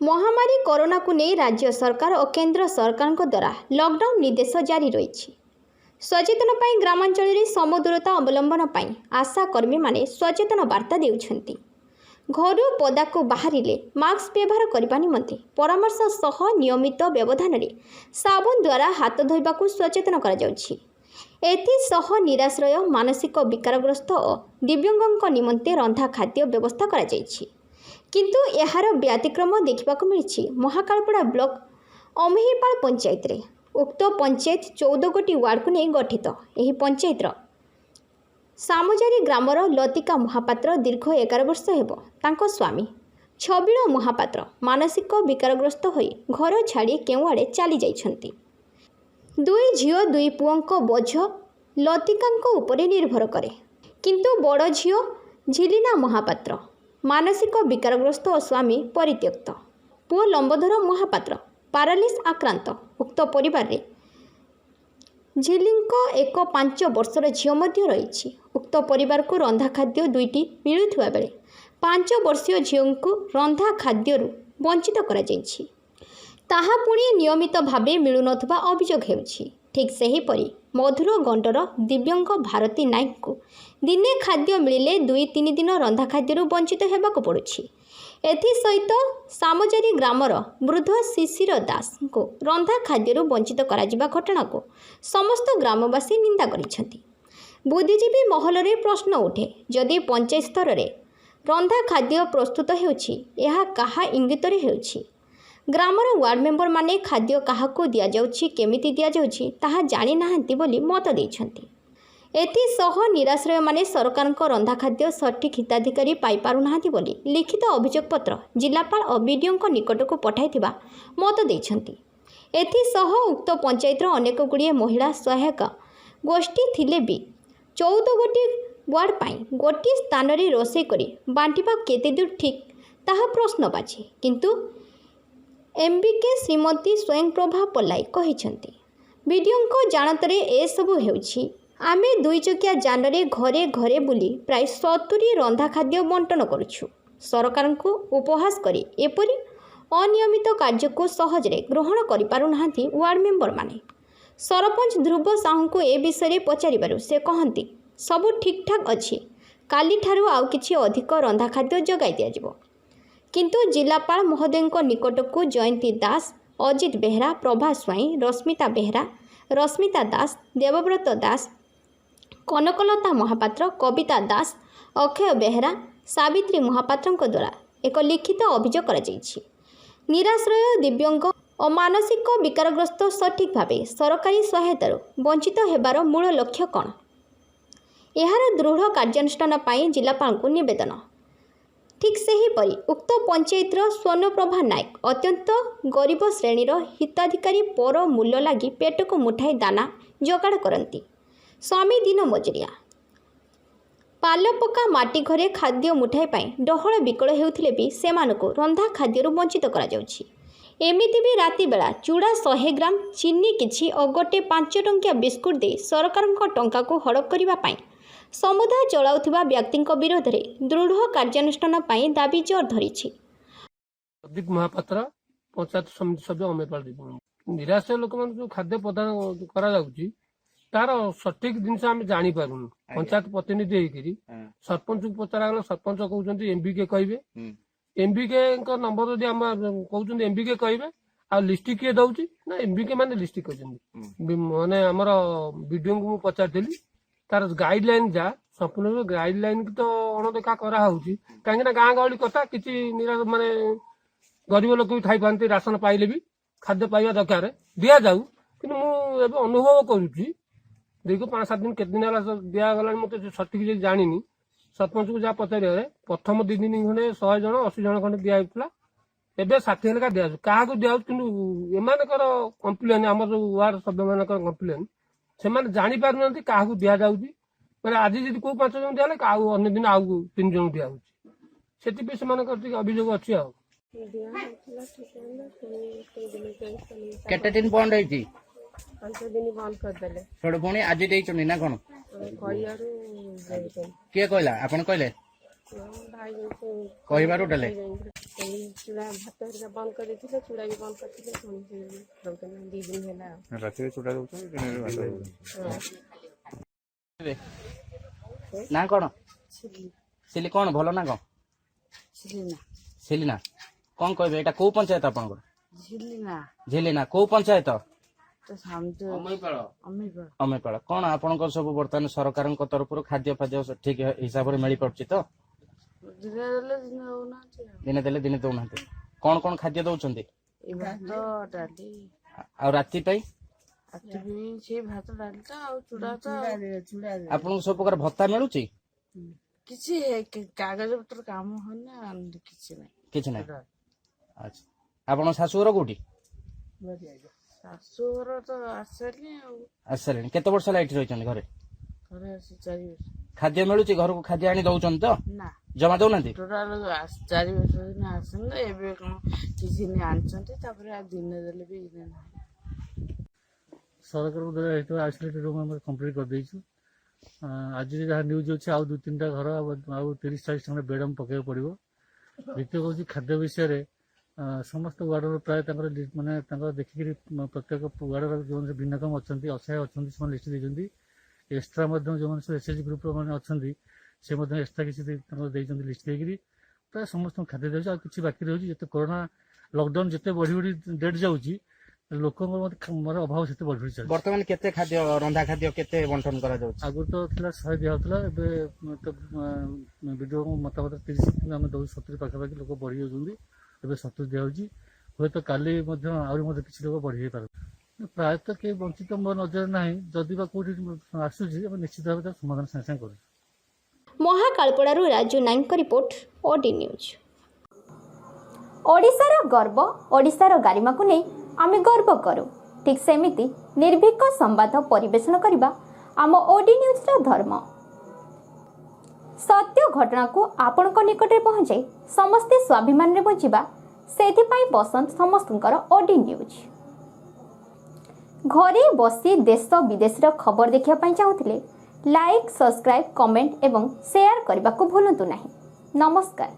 ମହାମାରୀ କରୋନାକୁ ନେଇ ରାଜ୍ୟ ସରକାର ଓ କେନ୍ଦ୍ର ସରକାରଙ୍କ ଦ୍ୱାରା ଲକଡାଉନ ନିର୍ଦ୍ଦେଶ ଜାରି ରହିଛି। ସଚେତନ ପାଇଁ ଗ୍ରାମାଞ୍ଚଳରେ ସମଦୂରତା ଅବଲମ୍ବନ ପାଇଁ ଆଶା କର୍ମୀମାନେ ସଚେତନ ବାର୍ତ୍ତା ଦେଉଛନ୍ତି। ଘରୁ ପଦାକୁ ବାହାରିଲେ ମାସ୍କ ବ୍ୟବହାର କରିବା ନିମନ୍ତେ ପରାମର୍ଶ ସହ ନିୟମିତ ବ୍ୟବଧାନରେ ସାବୁନ ଦ୍ୱାରା ହାତ ଧୋଇବାକୁ ସଚେତନ କରାଯାଉଛି। ଏଥିସହ ନିରାଶ୍ରୟ, ମାନସିକ ବିକାରଗ୍ରସ୍ତ ଓ ଦିବ୍ୟାଙ୍ଗଙ୍କ ନିମନ୍ତେ ରନ୍ଧା ଖାଦ୍ୟ ବ୍ୟବସ୍ଥା କରାଯାଇଛି। କିନ୍ତୁ ଏହାର ବ୍ୟତିକ୍ରମ ଦେଖିବାକୁ ମିଳିଛି ମହାକାଳପଡ଼ା ବ୍ଲକ ଅମହିପାଳ ପଞ୍ଚାୟତରେ। ଉକ୍ତ ପଞ୍ଚାୟତ 14 ଗୋଟି ୱାର୍ଡକୁ ନେଇ ଗଠିତ। ଏହି ପଞ୍ଚାୟତର ସାମଜାରୀ ଗ୍ରାମର ଲତିକା ମହାପାତ୍ର ଦୀର୍ଘ 11 ବର୍ଷ ହେବ ତାଙ୍କ ସ୍ୱାମୀ ଛବିଳ ମହାପାତ୍ର ମାନସିକ ବିକାରଗ୍ରସ୍ତ ହୋଇ ଘର ଛାଡ଼ି କେଉଁଆଡ଼େ ଚାଲି ଯାଇଛନ୍ତି। ଦୁଇ ଝିଅ ଦୁଇ ପୁଅଙ୍କ ବୋଝ ଲତିକାଙ୍କ ଉପରେ ନିର୍ଭର କରେ। କିନ୍ତୁ ବଡ଼ ଝିଅ ଝିଲିନା ମହାପାତ୍ର ମାନସିକ ବିକାରଗ୍ରସ୍ତ ଓ ସ୍ୱାମୀ ପରିତ୍ୟକ୍ତ। ପୁଅ ଲମ୍ବୋଧର ମହାପାତ୍ର ପାରାଲିସ୍ ଆକ୍ରାନ୍ତ। ଉକ୍ତ ପରିବାରରେ ଝିଲିଙ୍କ ଏକ 5 ବର୍ଷର ଝିଅ ମଧ୍ୟ ରହିଛି। ଉକ୍ତ ପରିବାରକୁ ରନ୍ଧା ଖାଦ୍ୟ ଦୁଇଟି ମିଳୁଥିବା ବେଳେ 5 ବର୍ଷୀୟ ଝିଅଙ୍କୁ ରନ୍ଧା ଖାଦ୍ୟରୁ ବଞ୍ଚିତ କରାଯାଇଛି। ତାହା ପୁଣି ନିୟମିତ ଭାବେ ମିଳୁନଥିବା ଅଭିଯୋଗ ହେଉଛି। ଠିକ୍ ସେହିପରି ମଧୁର ଗଣ୍ଡର ଦିବ୍ୟାଙ୍ଗ ଭାରତୀ ନାୟକଙ୍କୁ ଦିନେ ଖାଦ୍ୟ ମିଳିଲେ 2-3 ଦିନ ରନ୍ଧା ଖାଦ୍ୟରୁ ବଞ୍ଚିତ ହେବାକୁ ପଡ଼ୁଛି। ଏଥିସହିତ ସାମଜାରୀ ଗ୍ରାମର ବୃଦ୍ଧ ଶିଶିର ଦାସଙ୍କୁ ରନ୍ଧା ଖାଦ୍ୟରୁ ବଞ୍ଚିତ କରାଯିବା ଘଟଣାକୁ ସମସ୍ତ ଗ୍ରାମବାସୀ ନିନ୍ଦା କରିଛନ୍ତି। ବୁଦ୍ଧିଜୀବୀ ମହଲରେ ପ୍ରଶ୍ନ ଉଠେ, ଯଦି ପଞ୍ଚାୟତ ସ୍ତରରେ ରନ୍ଧା ଖାଦ୍ୟ ପ୍ରସ୍ତୁତ ହେଉଛି, ଏହା କାହା ଇଙ୍ଗିତରେ ହେଉଛି? ଗ୍ରାମର ୱାର୍ଡ ମେମ୍ବରମାନେ ଖାଦ୍ୟ କାହାକୁ ଦିଆଯାଉଛି, କେମିତି ଦିଆଯାଉଛି ତାହା ଜାଣିନାହାନ୍ତି ବୋଲି ମତ ଦେଇଛନ୍ତି। ଏଥିସହ ନିରାଶ୍ରୟମାନେ ସରକାରଙ୍କ ରନ୍ଧା ଖାଦ୍ୟ ସଠିକ୍ ହିତାଧିକାରୀ ପାଇପାରୁନାହାନ୍ତି ବୋଲି ଲିଖିତ ଅଭିଯୋଗ ପତ୍ର ଜିଲ୍ଲାପାଳ ଓ ବିଡିଓଙ୍କ ନିକଟକୁ ପଠାଇଥିବା ମତ ଦେଇଛନ୍ତି। ଏଥିସହ ଉକ୍ତ ପଞ୍ଚାୟତର ଅନେକ ଗୁଡ଼ିଏ ମହିଳା ସହାୟକ ଗୋଷ୍ଠୀ ଥିଲେ ବି 14 ଗୋଟି ୱାର୍ଡ ପାଇଁ ଗୋଟିଏ ସ୍ଥାନରେ ରୋଷେଇ କରି ବାଣ୍ଟିବା କେତେଦୂର ଠିକ୍ ତାହା ପ୍ରଶ୍ନବାଚୀ। କିନ୍ତୁ ଏମ୍ବିକେ ଶ୍ରୀମତୀ ସ୍ୱୟଂପ୍ରଭା ପଲାଇ କହିଛନ୍ତି, ବିଡିଓଙ୍କ ଜାଣତରେ ଏସବୁ ହେଉଛି। ଆମେ ଦୁଇଚକିଆ ଯାନରେ ଘରେ ଘରେ ବୁଲି ପ୍ରାୟ 70 ରନ୍ଧା ଖାଦ୍ୟ ବଣ୍ଟନ କରୁଛୁ। ସରକାରଙ୍କୁ ଉପହାସ କରି ଏପରି ଅନିୟମିତ କାର୍ଯ୍ୟକୁ ସହଜରେ ଗ୍ରହଣ କରିପାରୁନାହାନ୍ତି ୱାର୍ଡ ମେମ୍ବରମାନେ। ସରପଞ୍ଚ ଧ୍ରୁବ ସାହୁଙ୍କୁ ଏ ବିଷୟରେ ପଚାରିବାରୁ ସେ କହନ୍ତି, ସବୁ ଠିକ୍ଠାକ୍ ଅଛି, କାଲିଠାରୁ ଆଉ କିଛି ଅଧିକ ରନ୍ଧା ଖାଦ୍ୟ ଯୋଗାଇ ଦିଆଯିବ। କିନ୍ତୁ ଜିଲ୍ଲାପାଳ ମହୋଦୟଙ୍କ ନିକଟକୁ ଜୟନ୍ତୀ ଦାସ, ଅଜିତ ବେହେରା, ପ୍ରଭା ସ୍ୱାଇଁ, ରଶ୍ମିତା ବେହେରା, ରଶ୍ମିତା ଦାସ, ଦେବବ୍ରତ ଦାସ, କନକଲତା ମହାପାତ୍ର, କବିତା ଦାସ, ଅକ୍ଷୟ ବେହେରା, ସାବିତ୍ରୀ ମହାପାତ୍ରଙ୍କ ଦ୍ୱାରା ଏକ ଲିଖିତ ଅଭିଯୋଗ କରାଯାଇଛି। ନିରାଶ୍ରୟ, ଦିବ୍ୟାଙ୍ଗ ଓ ମାନସିକ ବିକାରଗ୍ରସ୍ତ ସଠିକ୍ ଭାବେ ସରକାରୀ ସହାୟତାରୁ ବଞ୍ଚିତ ହେବାର ମୂଳ ଲକ୍ଷ୍ୟ କ'ଣ? ଏହାର ଦୃଢ଼ କାର୍ଯ୍ୟାନୁଷ୍ଠାନ ପାଇଁ ଜିଲ୍ଲାପାଳଙ୍କୁ ନିବେଦନ। ଠିକ୍ ସେହିପରି ଉକ୍ତ ପଞ୍ଚାୟତର ସ୍ୱର୍ଣ୍ଣପ୍ରଭା ନାୟକ ଅତ୍ୟନ୍ତ ଗରିବ ଶ୍ରେଣୀର ହିତାଧିକାରୀ ପର ମୂଲ ଲାଗି ପେଟକୁ ମୁଠାଏ ଦାନା ଯୋଗାଡ଼ କରନ୍ତି। ସ୍ୱାମୀ ଦିନ ମଜୁରିଆ। ପାଲପକା ମାଟି ଘରେ ଖାଦ୍ୟ ମୁଠାଏ ପାଇଁ ଡହଳ ବିକଳ ହେଉଥିଲେ ବି ସେମାନଙ୍କୁ ରନ୍ଧା ଖାଦ୍ୟରୁ ବଞ୍ଚିତ କରାଯାଉଛି। ଏମିତି ବି ରାତିବେଳା ଚୁଡ଼ା 100 ଗ୍ରାମ, ଚିନି କିଛି ଓ ଗୋଟେ 5 ଟଙ୍କିଆ ବିସ୍କୁଟ ଦେଇ ସରକାରଙ୍କ ଟଙ୍କାକୁ ହଡ଼ପ କରିବା ପାଇଁ ସମୁଦାୟ ଚଳାଉଥିବା ବ୍ୟକ୍ତିଙ୍କ ବିରୋଧରେ ଦୃଢ଼ କାର୍ଯ୍ୟାନୁଷ୍ଠାନ ପାଇଁ ଦାବି ଜୋର ଧରିଛି। ପ୍ରଦୀପ ମହାପାତ୍ର, ପଞ୍ଚାୟତ ସମିତି ସଭ୍ୟ, ଅମେପାଳ। ନିରାଶ୍ରୟ ଲୋକମାନଙ୍କୁ ଯୋଉ ଖାଦ୍ୟ ପ୍ରଦାନ କରାଯାଉଛି, ତାର ସଠିକ ଜିନିଷ ଆମେ ଜାଣିପାରୁନୁ। ପଞ୍ଚାୟତ ପ୍ରତିନିଧି ହେଇକିରି ସରପଞ୍ଚକୁ ପଚରାଗଲା, ସରପଞ୍ଚ କହୁଛନ୍ତି ଏମବିକେ କହିବେ। ଏମବିକେ ଙ୍କ ନମ୍ବର ଯଦି ଆମ କହୁଛନ୍ତି, ଏମବିକେ କହିବେ। ଆଉ ଲିଷ୍ଟ କିଏ ଦଉଛି ନା ଏମବିକେ ମାନେ ଲିଷ୍ଟ କହିଛନ୍ତି। ମାନେ ଆମର ବିଡିଓଙ୍କୁ ମୁଁ ପଚାରିଥିଲି, ତାର ଗାଇଡ ଲାଇନ ଯାହା ସମ୍ପୂର୍ଣ୍ଣ ଗାଇଡ ଲାଇନ ତ ଅଣଦେଖା କରାହଉଛି। କାହିଁକି ନା ଗାଁ ଗହଳି କଥା, କିଛି ନିରା ମାନେ ଗରିବ ଲୋକ ବି ଥାଇପାରନ୍ତି, ରାସନ ପାଇଲେ ବି ଖାଦ୍ୟ ପାଇବା ଦରକାର, ଦିଆଯାଉ। କିନ୍ତୁ ମୁଁ ଏବେ ଅନୁଭବ କରୁଛି, ଦୀର୍ଘ 5-7 ଦିନ, କେତେ ଦିନ ହେଲା ଦିଆଗଲାଣି, ମତେ ସଠିକ ଯଦି ଜାଣିନି। ସରପଞ୍ଚକୁ ଯାହା ପଚାରିବାରେ, ପ୍ରଥମ 2 ଦିନ ଖଣ୍ଡେ 100 ଜଣ, 80 ଜଣ ଖଣ୍ଡେ ଦିଆହେଉଥିଲା, ଏବେ 60 ଲେଖା ଦିଆଯାଉଛି। କାହାକୁ ଦିଆଯାଉଛି? କିନ୍ତୁ ଏମାନଙ୍କର କମ୍ପ୍ଲେନ, ଆମର ଯୋଉ ୱାର୍ଡ ସଭ୍ୟ ମାନଙ୍କର କମ୍ପ୍ଲେନ, ସେମାନେ ଜାଣିପାରୁନାହାନ୍ତି କାହାକୁ ଦିଆଯାଉଛି। ମାନେ ଆଜି ଯଦି କୋଉ 5 ଜଣ ଦିଆହେଲା, ଆଉ ଅନ୍ୟ ଦିନ ଆଉ 3 ଜଣଙ୍କୁ ଦିଆହଉଛି। ସେଥିପାଇଁ ସେମାନଙ୍କର ଟିକେ ଅଭିଯୋଗ ଅଛି। ଆଉ ଦିଆ ହଉଥିଲା ଠିକ ଟାଇମରେ, ପୁଣି କୋଉ ଦିନ ପୁଣି କେତେ ଦିନ ବନ୍ଦ ହେଇଛି? 5 ଦିନ ବନ୍ଦ କରିଦେଲେ। ସେଠୁ ପୁଣି ଆଜି ଦେଇଛନ୍ତି ନା କଣ? କହିବାରୁ ଦେଇଛନ୍ତି। କିଏ କହିଲା? ଆପଣ କହିଲେ? ଭାଇ ଯାଇକି କହିବାରୁ ଦେଲେ। ଏଇ ଚୁଡ଼ା ଭାତ ହେରିକା ବନ୍ଦ କରିଦେଇଥିଲେ, ଚୁଡ଼ା ବି ବନ୍ଦ କରିଥିଲେ। ପୁଣି ସେ ଦଉଛନ୍ତି 2 ଦିନ ହେଲା ଆଉ। ରାତିରେ ଚୁଡ଼ା ଦଉଛନ୍ତି, ଦିନରେ ଭାତ ଦଉଛନ୍ତି। ହଁ। ନା କଣ ସିଲି କଣ ଭଲ ନା କଣ? ଝିଲିନା। ସିଲିନା କଣ କହିବେ? ଏଇଟା କୋଉ ପଞ୍ଚାୟତ ଆପଣଙ୍କର? ଝିଲିନା। ଝିଲିନା କୋଉ ପଞ୍ଚାୟତ? ତ ସାମୁ ଅମିପାଳ। ଅମେପାଳ। କଣ ଆପଣଙ୍କର ସବୁ ବର୍ତ୍ତମାନ ସରକାରଙ୍କ ତରଫରୁ ଖାଦ୍ୟ ଫାଦ୍ୟ ଠିକ ହିସାବରେ ମିଳିପାରୁଛି ତ? ଦିନେ ଦେଲେ ଦିନେ ଦଉନାହାନ୍ତି ଆଉ। ଦିନେ ଦେଲେ ଦିନେ ଦଉନାହାନ୍ତି। କଣ କଣ ଖାଦ୍ୟ ଦଉଛନ୍ତି? ଏଇ ଭାତ ଡାଲି। ଆଉ ରାତି ପାଇଁ? ରାତି ବି ସେଇ ଭାତ ଡାଲି ତ ଆଉ ଚୁଡ଼ା ତ ଆଉ। ଆପଣଙ୍କୁ ସବୁ ପ୍ରକାର ଭତ୍ତା ମିଳୁଛି? କିଛି କାଗଜ ପତ୍ର କାମ ହଉନି ଆଉ କିଛି ନାହିଁ। କିଛି ନାହିଁ। ଆଚ୍ଛା, ଆପଣ ଶାଶୁଘର କୋଉଠି? ଶାଶୁଘର ତ ଆସିଲି ଆଉ। ଆସିସାରିଲେଣି। କେତେ ବର୍ଷ ହେଲା ଏଇଠି ରହିଛନ୍ତି ଘରେ? ଘରେ ଆସି 4 ବର୍ଷ। ଖାଦ୍ୟ ମିଳୁଛି? ଘରକୁ ଖାଦ୍ୟ ଆଣି ଦଉଛନ୍ତି ତ? ନା। ଜମା ଦଉନାହାନ୍ତି? ଟୋଟାଲ 4 ବର୍ଷ ଦିନ ଆସିନି ତ, ଏବେ କଣ କିଛି ଦିନ ଆଣିଛନ୍ତି, ତାପରେ ଆଉ ଦିନେ ଦେଲେ ବି ଦିନେ ନାହିଁ। ସରକାରଙ୍କ ଦ୍ୱାରା ହେଇଥିବା ଆଇସୋଲେଟେଡ୍ ରୁମ୍ ଆମେ କମ୍ପ୍ଲିଟ୍ କରିଦେଇଛୁ। ଆଜି ଯାହା ନ୍ୟୁଜ୍ ଅଛି, ଆଉ 2-3ଟା ଘର ଆଉ 30-40 ଖଣ୍ଡେ ବେଡ୍ ଆମକୁ ପକାଇବାକୁ ପଡ଼ିବ। ଦ୍ୱିତୀୟ ହେଉଛି ଖାଦ୍ୟ ବିଷୟରେ, ସମସ୍ତ ୱାର୍ଡ଼ର ପ୍ରାୟ ତାଙ୍କର ମାନେ ତାଙ୍କର ଦେଖିକିରି ପ୍ରତ୍ୟେକ ୱାର୍ଡ଼ର ଯେଉଁମାନେ ସବୁ ଭିନ୍ନକ୍ଷମ ଅଛନ୍ତି, ଅସହାୟ ଅଛନ୍ତି, ସେମାନେ ଲିଷ୍ଟ ଦେଇଛନ୍ତି। ଏକ୍ସଟ୍ରା ମଧ୍ୟ ଯେଉଁମାନେ ସବୁ ଏସ୍ ଏଚ୍ ଗ୍ରୁପ୍ର ମାନେ ଅଛନ୍ତି, ସେ ମଧ୍ୟ ଏକ୍ସଟ୍ରା କିଛି ତାଙ୍କର ଦେଇଛନ୍ତି ଲିଷ୍ଟ ଦେଇକିରି। ପ୍ରାୟ ସମସ୍ତଙ୍କୁ ଖାଦ୍ୟ ଦିଆଯାଉଛି, ଆଉ କିଛି ବାକି ରହୁଛି। ଯେତେ କରୋନା ଲକଡାଉନ୍ ଯେତେ ବଢ଼ି ବଢ଼ି ଡେଟ୍ ଯାଉଛି, ଲୋକଙ୍କର ମଧ୍ୟ ମୋର ଅଭାବ ସେତେ ବଢ଼ି ବଢ଼ି ଚାଲିଛି। ବର୍ତ୍ତମାନ କେତେ ଖାଦ୍ୟ, ରନ୍ଧା ଖାଦ୍ୟ କେତେ ବଣ୍ଟନ କରାଯାଉଛି? ଆଗରୁ ତ ଥିଲା 100 ଦିଆହେଉଥିଲା, ଏବେ ତ ବିଡ଼ିଓଙ୍କ ମତାମତ 30, କିନ୍ତୁ ଆମେ ଦଉଛୁ 70 ପାଖାପାଖି। ଲୋକ ବଢ଼ି ଯାଉଛନ୍ତି, ଏବେ 70 ଦିଆହେଉଛି। ହୁଏତ କାଲି ମଧ୍ୟ ଆହୁରି ମଧ୍ୟ କିଛି ଲୋକ ବଢ଼ି ଯାଇପାରନ୍ତି। ପ୍ରାୟତଃ କେହି ବଞ୍ଚିତ ମୋ ନଜରରେ ନାହିଁ। ଯଦି ବା କୋଉଠି ଆସୁଛି, ଆମେ ନିଶ୍ଚିତ ଭାବେ ତାର ସମାଧାନ ସାଙ୍ଗେ ସାଙ୍ଗେ କରୁଛୁ। ମହାକାଳପଡ଼ାରୁ ରାଜୁ ନାୟକଙ୍କ ରିପୋର୍ଟ, ଓଡି ନ୍ୟୁଜ୍। ଓଡ଼ିଶାର ଗର୍ବ, ଓଡ଼ିଶାର ଗାରିମାକୁ ନେଇ ଆମେ ଗର୍ବ କରୁ। ଠିକ୍ ସେମିତି ନିର୍ଭୀକ ସମ୍ବାଦ ପରିବେଷଣ କରିବା ଆମ ଓଡି ନ୍ୟୁଜ୍ର ଧର୍ମ। ସତ୍ୟ ଘଟଣାକୁ ଆପଣଙ୍କ ନିକଟରେ ପହଞ୍ଚାଇ ସମସ୍ତେ ସ୍ୱାଭିମାନରେ ବଞ୍ଚିବା, ସେଥିପାଇଁ ପସନ୍ଦ ସମସ୍ତଙ୍କର ଓଡି ନ୍ୟୁଜ୍। ଘରେ ବସି ଦେଶ ବିଦେଶର ଖବର ଦେଖିବା ପାଇଁ ଚାହୁଁଥିଲେ ଲାଇକ୍, ସବସ୍କ୍ରାଇବ୍, କମେଣ୍ଟ ଏବଂ ସେୟାର କରିବାକୁ ଭୁଲନ୍ତୁ ନାହିଁ। ନମସ୍କାର।